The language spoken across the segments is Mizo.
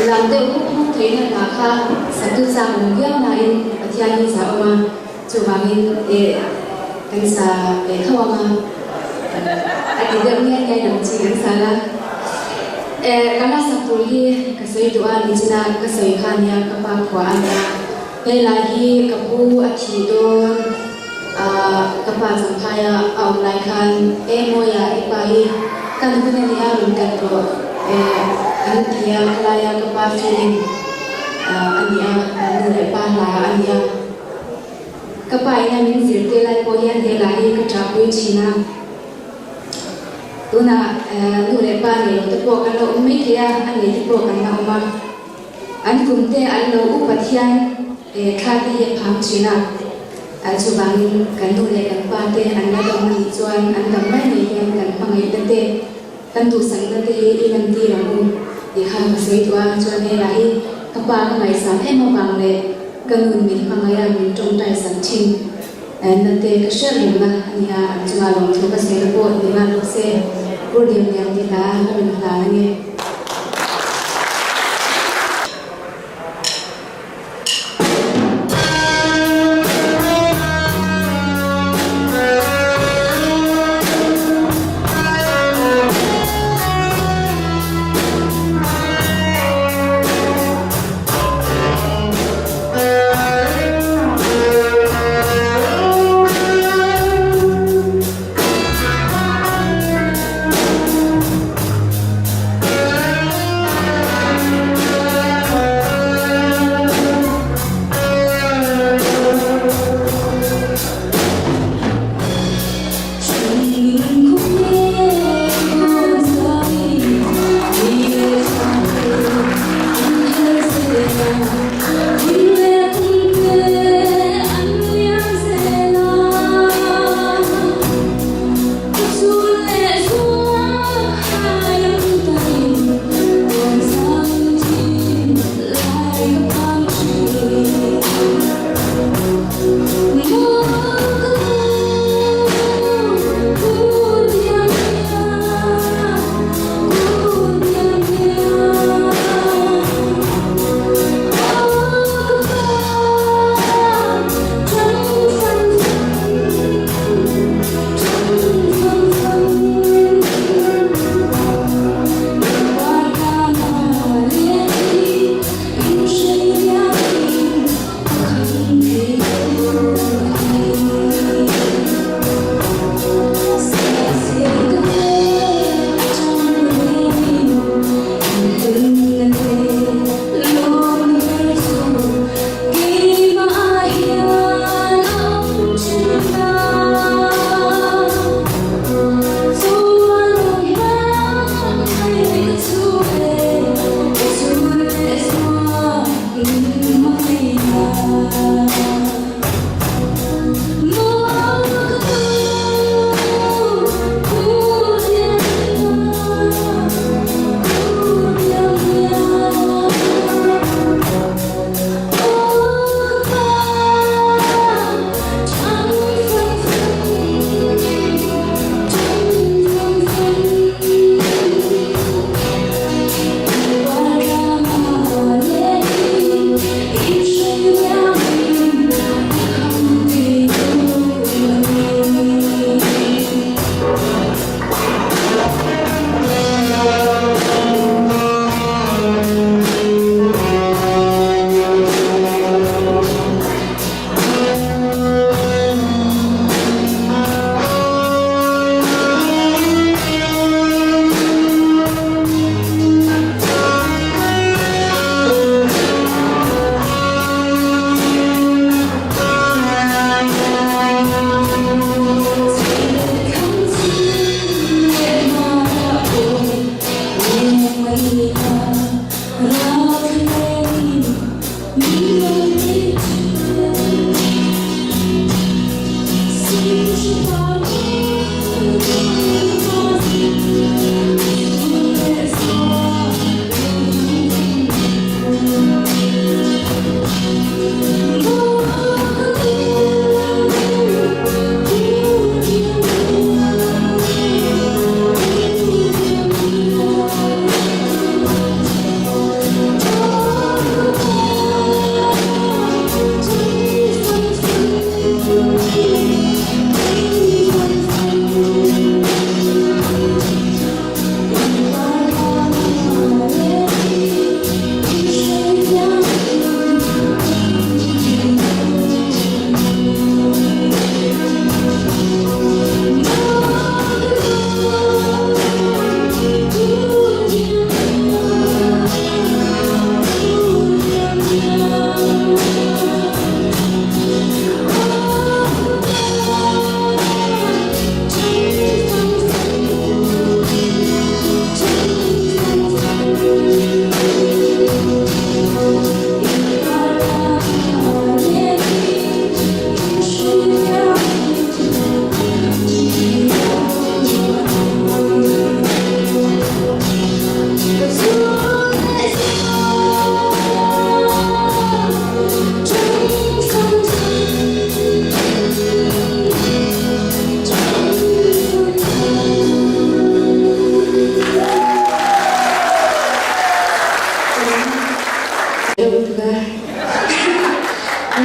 Lam deuh hup hup theihna hna kha saktu chak awm viau nain Pathian hi za awm a, chuvangin eh kan sa ve tho ang a, a ti deuh ngiai ngiai lam chi kan sa la. Eh ka hla sak tur hi ka sawi duh a, nichina ka sawi kha nia ka pa phuah a nia. Helai hi ka pu a thih dawn a, ka pa Champhaia a awm lai khan e Mawia i pa hi kan hun a nia rawn kat rawh e an ti a, khalaia ka pa feeling a ni a, kan nu leh pa hla a ni a. Ka pa ina min zirtir lai pawh hian helai hi ka ṭahpui ṭhin a, tunah nu leh pa nei lo te pawh kan lo awm maithei a, a nei te pawh kan la awm a. An kum te an lo u Pathian thla te hi a phang thin a, chuvangin kan nu leh kan pa te an la dam anih chuan an dam mai mai hian kan hmangaihna te, kan duhsakna te hi i lantir ang u tih kha ka sawi duh a, chuan hei hi ka pa ka ngaihsan em avang leh ka nun min hmangaih a min tawngtai sak thin na te ka hriat rengna a ni a, an chungah lawmthu ka sawi na pawh ni nghal bawk se, Pu Liamliam ti hla ka rawn hlan ange.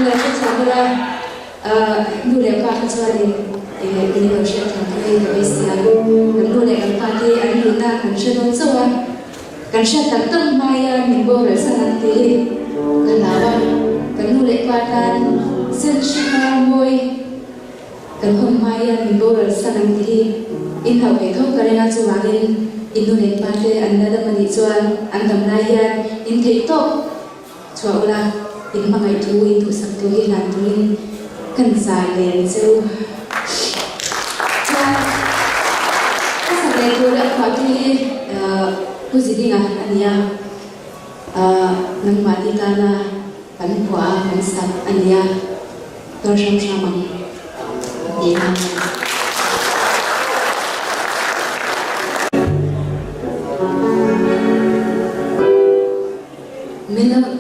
Min lo hrethiam ula, nu leh pa kha chuanin min lo hriatthiam kha hei ka beisei a. Kan nu leh kan pa te an nunna kan hre dawn chauh a, kan hriat tak tak hmaia min boral san ang tih hi ka hlau a. Kan nu leh pa tan sen hringa mawi kan hawn hmaia min boral san ang tih hi inhauh ve tho ka ring a, chuvangin in nu leh pa te an la dam a nih chuan an dam lai hian in theih tawk. Chhuah ula, in hmangaih thu, in duhsak thu hi hlan turin kan zai len che u. Chuan ka sak leh tur a phuah tu hi Pu Zidinga a ni a, nangmahni tana kan phuah a, kan sak a ni a, tuar hram hram ang tih a ni.